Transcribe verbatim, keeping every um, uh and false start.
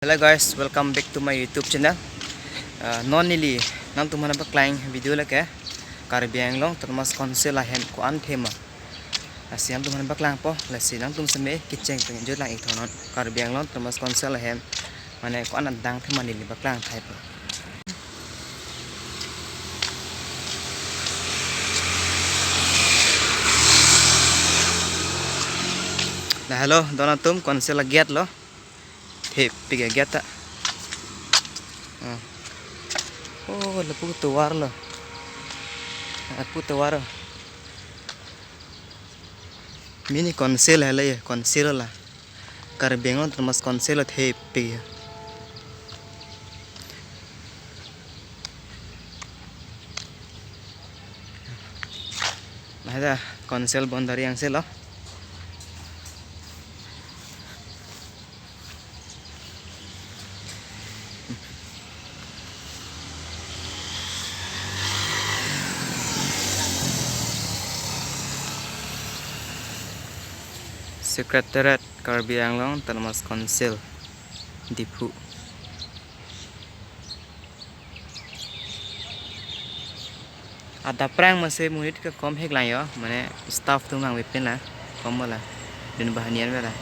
Hello guys, welcome back to my YouTube channel. Uh, non neli nangtum aphan paklang video lake Karbi Anglong Autonomous Council ahem ko-an thema. Lasi nangtum aphan paklangpo, lasi nangtum seme kecheng pengen jut lang ik tho non Karbi Anglong Autonomous Council ahem mane ko-an adang thema neli paklang thaipo. Na hello, don atum, council a-gate lo. Thepik a-gate ta. Ah. Oh, lapu tovar lo. Lapu tovar lo. Mini council helo ye, council la. Karbi Anglong Autonomous Council lo thepik ye. Lahai ta council boundary angse lo. Secretariat Karbi Anglong Autonomous Council, Diphu. Adap prang masi monit ke kom hek lang yo, mane staff atum vangve pen la, kom la, dun bahanian ve la.